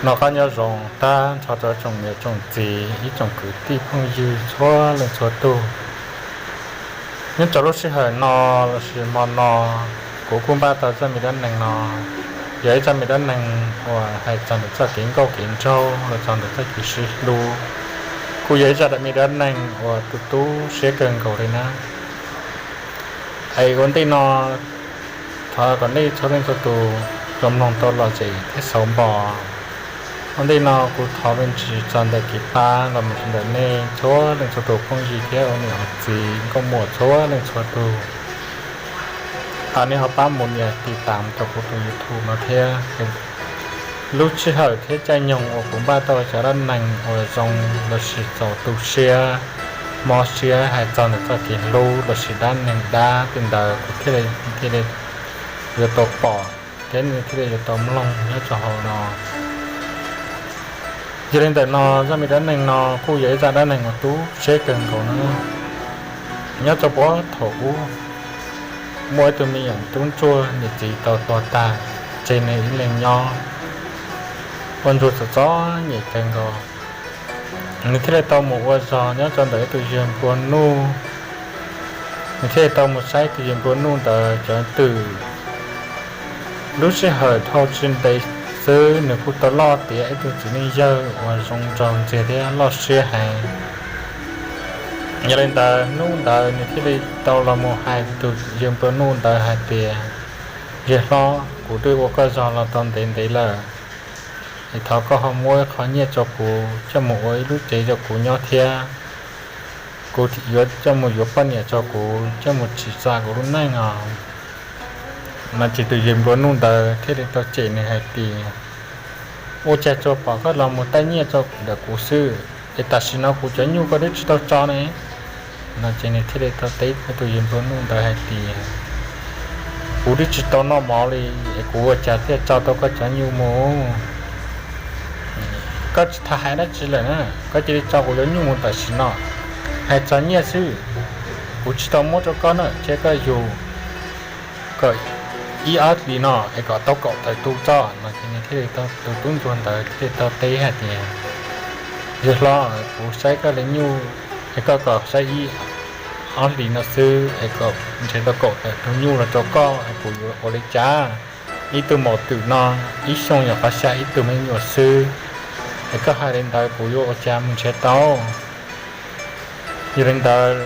Noj qab nyob zoo tag nrho rau tsoom niam tsoom txiv ib tsoom kwv tij phooj ywg txhua leej txhua tug. Nyob rau lub sij hawm no lossis hmo no, kuv kuj npaj tau zaj me dab neeg no. Yog ib zaj me dab neeg uas hais txog ntawm txoj kev nkauj kev nraug los txog ntawm txoj kev sib hlub. Kuj yog ib zaj me dab neeg uas tu tu siab kawg nkaus li na. Es ua ntej no thov kom nej txhua leej txhua tus tau mloog tau lom zem thiab xauv npo. Ua ntej no kuv thov me ntsis txog ntawm kev pab los mus rau ntawm nej txhua leej txhua tus phooj ywg thiab ua niam ua txiv nkauj muam txhua leej txhua tug. Thov nej ho pab mus nias tiv tam rau kuv tus YouTube no thiab. Lub sij hawm thiab caij nyoog uas kuv npaj tau cov dab neeg uas zoo lossis txaus tu siab, mob siab hais txog ntawm txoj kev hlub lossis dab neeg dab tej ntawd kuv thiaj li yuav tau pom thiab nej thiaj li yuav tau mloog nyob rau hauv no. Yog li ntawm no, zaj me dab neeg no kuj yog ib zaj dab neeg uas tu siab kawg nkaus na. Nyob rau puag thaum ub, muaj ib tug me nyuam tub ntsuag niam txiv tau tuag tag, tseg nws ib leeg nyob ua ntsuag txom txom nyem kawg nkaus. Nws thiaj li tau mus ua zog nyob rau ntawm ib tug yawg nplua nuj. Nws thiaj li tau mus saib tus yawg nplua nuj ntawd cov twm. Lub sij hawm dhau tsis ntev xwb nws kuj tau loj tiav ib tug txiv neej yawg uas zoo nraug ntxiag thiab loj siab heev. Yog li ntawd hnub ntawd nws thiaj li tau los mus hais tus yawg nplua nuj ntawd hais tias, Yawg hlob, kuv twb ua koj zog los tau ntev ntev lawm, es thov koj ho muab qhov nyiaj rau kuv coj mus ua ib lub tsev rau kuv nyob thiab, kuv yuav coj mus yuav poj niam rau kuv coj mus tsim txom kuv lub neej os. No ces tus yawg nplua nuj ntawd thiaj li tau cem nws hais tias, Ua cas tsuas pom koj los mus taij nyiaj rau ntawm kuv xwb, es tam sim no kuv cov nyuj koj twb tsis tau tso ne? No ces nws thiaj li tau teb tus yawg nplua nuj ntawd hais tias, Kuv twb tsis tau noj mov li, es kuv ua cas thiaj tso tau koj cov nyuj mus? Koj tsis tham hais dab tsi lawm na, koj cia li tso kuv cov nyuj mus tam sim no. Hais txog nyiaj xwb, kuv tsis tau muab rau koj na, cia koj yug kom ib ob hlis no es kom tau kaum tawm tus tso. No ces nws thiaj li tau, tus tub ntsuag ntawd thiaj li tau teb hais tias, Yawg hlob, kuv saib koj li nyuj es koj kom saib ib ob hlis no xwb es kom nrhiav tau kaum tawm tus nyuj los rau koj es kuv yuav ua li cas? Ib tug maum twm no ib xyoos nyuam qhuav xya ib tug me nyuam xwb, es koj hais li ntawd kuv yuav ua cas mus nrhiav tau? Yog li ntawd,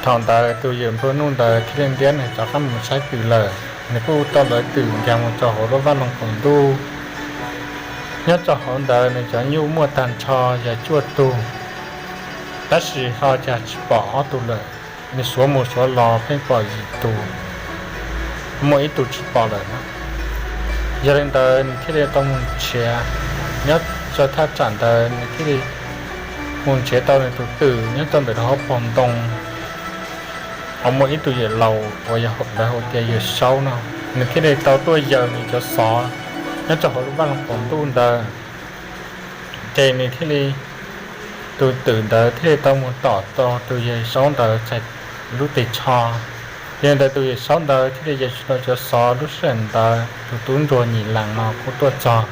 thaum ntawd tus yawm nplua nuj ntawd thiaj li ntiab nws rov qab mus saib twm lawm. Nws kuj tau lawv twm nkag mus rau hauv lub vaj loog qaum ntuj. Nyob rau hauv ntawd nws cov nyuj muaj tag nrho yog cuaj tug, tab sis ho cas tsis pom ob tug lawm. Nws suav mus suav los pheej pom yim tus, muaj ib tug tsis pom lawm. Yog li ntawd nws thiaj li tau mus nrhiav, nyob rau thaj tsam ntawd nws thiaj li mus nrhiav tau nws tus twm nyob rau ntawm hauv paus ntoo. Ho muaj ib tug yawm laus uas yog lawv hu tias yawm saub no, nws thiaj li tau tuaj yaws nws cov xov nyob rau hauv lub vaj loog qaum ntuj ntawd. Ces nws thiaj li, tus twm ntawd thiaj li tau mus tom tau tus yawm saub ntawd txhais lub teg tsho. Yog li ntawd tus yawm saub ntawd thiaj li yaws tsis tau cov xov. Lub sij hawm ntawd tus tub ntsuag Nyim Laas no kuj tuaj txog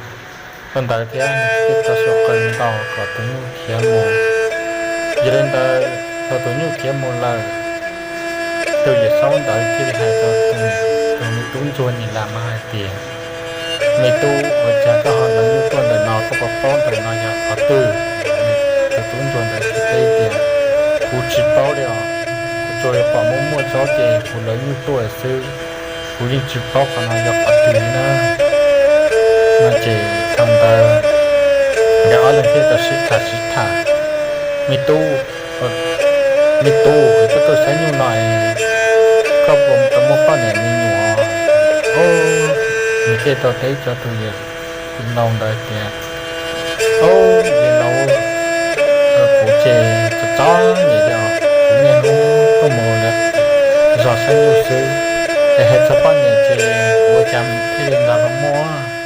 rau ntawd thiab nws thiaj tau suav qw ntaus kom tus nyuj khiav mus. Yog li ntawd thaum tus nyuj khiav mus lawm, tus yawm saub ntawd thiaj li hais rau tus me tub ntsuag Nyim Laas no hais tias, Me tub, ua cas koj ho lawv nyuj tuaj ntawm no, koj puas paub ntawm no yog qhov twg? Tus tub ntsuag ntawd thiaj teb tias, Kuv tsis paub li os, kuv tsuas yog pom muaj muaj zaub ces kuv lawv nyuj tuaj xwb, kuv yeej tsis paub qhov no yog qhov twg li na. No ces thaum ntawd nkawd ob leeg thiaj tau sib tham sib tham, Me tub, me tub, koj tuaj saib nyuj no es koj puas tau muaj poj niam me nyuam? Nws thiaj tau teb cov tus yawm laus ntawd tias, Au, yawm laus, kuv ces txom txom nyem li os, kuv niaj hnub tuaj mus zov saib nyuj xwb, es hais txog poj niam ces kuv ua cas thiaj li nrog luag muaj.